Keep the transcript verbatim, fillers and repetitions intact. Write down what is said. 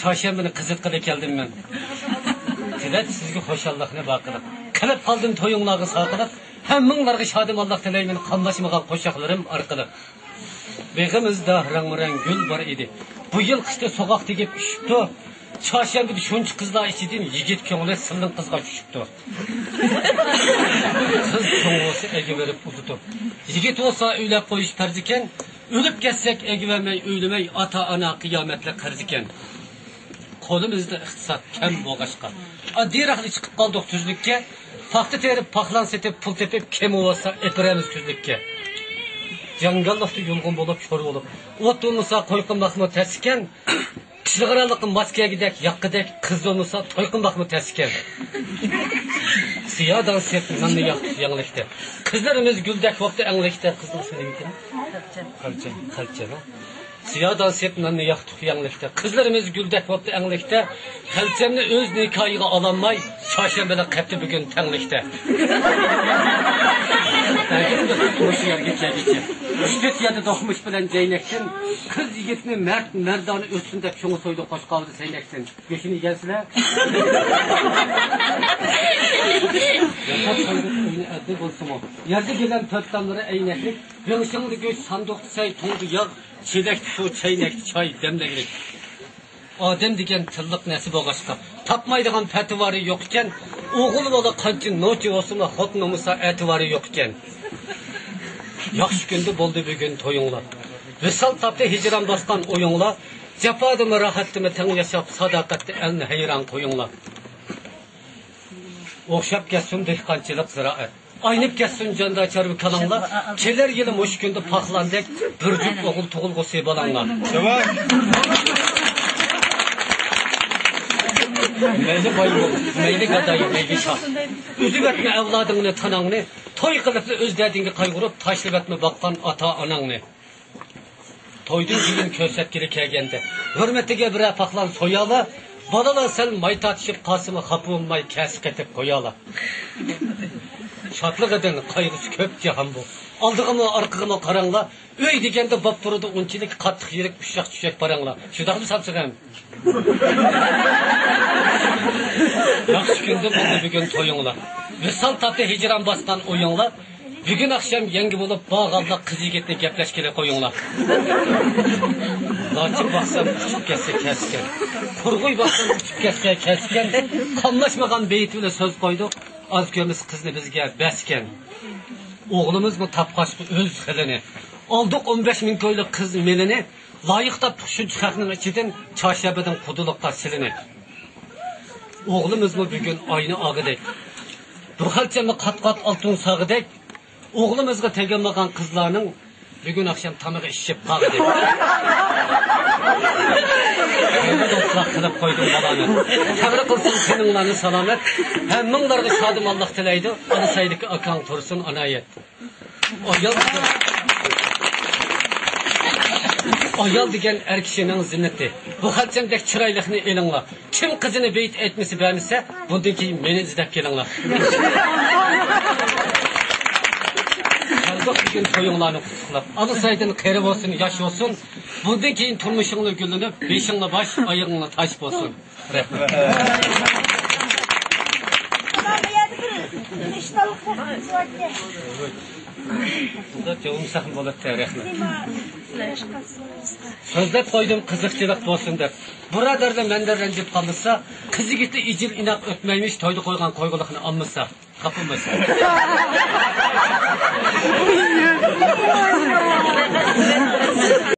چارشەنبىنى قىزىتقىلى كەلدىم مەن. تىلەپ سىزگە خۇشاللىقنى بار قىلىپ. قىلىپ قالدىم تويۇڭلارغا ساقىلىق. ھەممىڭلارغا شادىمانلىق تىلەيمەن قاملاشمىغان قوشاقلىرىم ئارقىلىق. بېغىمىزدا رەڭمۇرەڭ گۈل بار ئىدى. بۇ يىل قىشتا سوغۇق تېگىپ ئۈشۈپتۇ. چارشەنبىدە شۇنچە قىزلار ئىچىدىن يىگىت كۆڭلى سىلىڭ قىزغا چۈشۈپتۇ. قىز چوڭ بولسا ئەگىۋېرىپ ئۇزىتىپ. يىگىت بولسا ئۆيلەپ قويۇش پەرز ئىكەن. ئۆلۈپ كەتسەك ئەگىۋەرمەي ئۆيلىمەي، ئاتا-ئانا قىيامەتلىك قەرز ئىكەن. قولىمىزدا ئىقتىساد كەم بولغاچقا، ئاددىيراقلا چىقىپ قالدۇق تۈزلۈككە. پاختا تېرىپ، پاخلان سېتىپ، پۇل تېپىپ، كەم بولسا ئېپىرەمىز كۈزلۈككە. جاڭگاللىقتا يۇلغۇن بولۇپ، شور بولۇپ، ئوت بولمىسا قوي قىلماقمۇ تەس ئىكەن. كىشىلىك ئارانلىققا ماس كەلگۈدەك، ياققۇدەك، قىز بولمىسا توي قىلماقمۇ تەس ئىكەن. سىيادان سېپ ناننى ياقتۇق يەڭلىكتە. قىزلىرىمىز گۈلدەك بوپتۇ ئەڭلىكتە. قىزنىڭ ئىسمى نېمە ئىكەن؟ خەلچە. خەلچە، ھە؟ سىيادان سېپ ناننى ياقتۇق يەڭلىكتە. قىزلىرىمىز گۈلدەك بوپتۇ ئەڭلىكتە. خەلچەمنى ئۆز نىكاھىغا ئالالماي، چارشەنبىلەر قەپتى بۈگۈن تەڭلىكتە. ئەركىن بېقىپ تۇرۇش يەرگە كەلگۈچە، ئۈچ تۆت يەردە دوقمۇش بىلەن جەينەكتىن، قىز يىگىتنى مەرد مەردانە ئۆتسۇن دەپ، شۇڭا سويدۇق قوشقاۋىدا سەينەكتىن. گۆشىنى يېگەنسىلەر. ياساپ سويدۇق ئۆينى ئەددى بولسىمۇ، يەردە گىلەم تۆت تاملىرى ئەينەكلىك، بېڭشىڭدا گۆش، ساندۇقتا سەي، تۇڭدا ياغ، چېلەكتە سۇ، چەينەكتە چاي دەملەكلىك. ئادەم دېگەن تىللىق نەرسە بولغاچقا، تاپمايدىغان پەتىۋارى يوق ئىكەن. ئوغۇل بالا قانچە نوچى بولسىمۇ، خوتۇن بولمىسا ئەتىۋارى يوق ئىكەن. ياخشى كۈندە بولدى بۈگۈن تويۇڭلار. ۋىسال تاپتى ھىجران باسقان ئويۇڭلار. جاپادىمۇ، راھەتتىمۇ تەڭ ياشاپ، ساداقەتتە ئەلنى ھەيران قويۇڭلار. ئوخشاپ كەتسۇن دېھقانچىلىق، زىرائەت. ئاينىپ كەتسۇن جاندار چارۋا كالاڭلار. كېلەر يىلى مۇشۇ كۈندە پاخلاندەك بىر جۈپ ئوغۇل تۇغۇلغۇسى بالاڭلار. مەيلى باي بول، مەيلى گاداي، مەيلى شاھ. ئۈزۈۋەتمە ئەۋلادىڭنى، تاناڭنى. توي قىلىپلا ئۆز دەردىڭگە قايغۇرۇپ، تاشلىۋەتمە باققان ئاتا-ئاناڭنى. تويدىن كېيىن كۆرسەتكىلى كەلگەندە، ھۆرمىتىگە بىرەر پاخلان سويالا. بالىلار سەل ماي تارتىشىپ قالسىمۇ، خاپا بولماي كەسىپ قېتىپ قويالا. شادلىقىدىن قايغۇسى كۆپ جاھان بۇ. ئالدىغىمۇ، ئارقىغىمۇ قاراڭلار. ئۆي دېگەندە بوپ تۇرىدۇ ئۇنچىلىك، قاتتىق يۈرەك، ئۇششاق چۈشەك پاراڭلار. شۇنداقمۇ سامسىغىم؟ ياخشى كۈندە بولدى بۈگۈن تويۇڭلار. ۋىسال تاپتى ھىجران باسقان ئويۇڭلار. بۈگۈن ئاخشام يەڭگە بولۇپ بارغانلار، قىز يىگىتنى گەپلەشكىلى قويۇڭلار. لاچىن باقسام ئۇچۇپ كەتسە كەسكەن، قۇرغۇي باقسام ئۇچۇپ كەتسە كەسكەن. قاملاشمىغان بېيىتى بىلەن سۆز قويدۇق، ئاز كۆرمىسە قىزنى بىزگە بەسكەن. ئوغلىمىزمۇ تاپقاچقا ئۆز خىلىنى، ئالدۇق ئون بەش مىڭ كويلۇق قىز مېلىنى. لايىق تاپتۇق شۇنچە خەقنىڭ ئىچىدىن، چارشەنبىدىن قۇدىلىققا سېلىنىپ. ئوغلىمىزمۇ بۈگۈن ئاينى ئاغىدەك، بۇ خەلچەممۇ قات-قات ئالتۇن ساغىدەك. ئوغلىمىزغا تېگەلمىگەن قىزلارنىڭ بۈگۈن ئاخشام تامىقى ئىششىپ قاغىدەك. دوستلار قىلىپ قويدۇم بالانى. تەبرىك قىلسۇن تېنىڭلارنى سالامەت. ھەممىڭلارغا شادىمانلىق تىلەيدۇ. ئالىسايدىكى ئاكاڭ تۇرسۇن ئانا ھايات. ئايال دېگەن، ئايال دېگەن ئەر كىشىنىڭ زىننىتى. بۇ خەلچەمدەك چىرايلىقنى ئېلىڭلار. كىم قىزىنى بېيىتىپ ئېيتمىسى بەرمىسە، بۇندىن كېيىن مېنى ئىزدەپ كېلىڭلار. خەلقىم بۈگۈن تويۇڭلارنى قۇتلۇقلاپ، ئالىسايدىن قېرى بولسۇن، ياش بولسۇن، بۇندىن كېيىن تۇرمۇشۇڭلار گۈللىنىپ، بېشىڭلار باش، ئايىغىڭلار تاج بولسۇن. رەھمەت. سۆزلەپ قويدۇم، قىزىقچىلىق بولسۇن دەپ. بۇرادەرلەر مەندىن رەنجىپ قالمىسا، قىز يىگىتى ئىجىل ئىناق ئۆتمەيمىش، تويدا قويغان قويغۇلۇقنى ئالمىسا. خاپا بولمايسىز.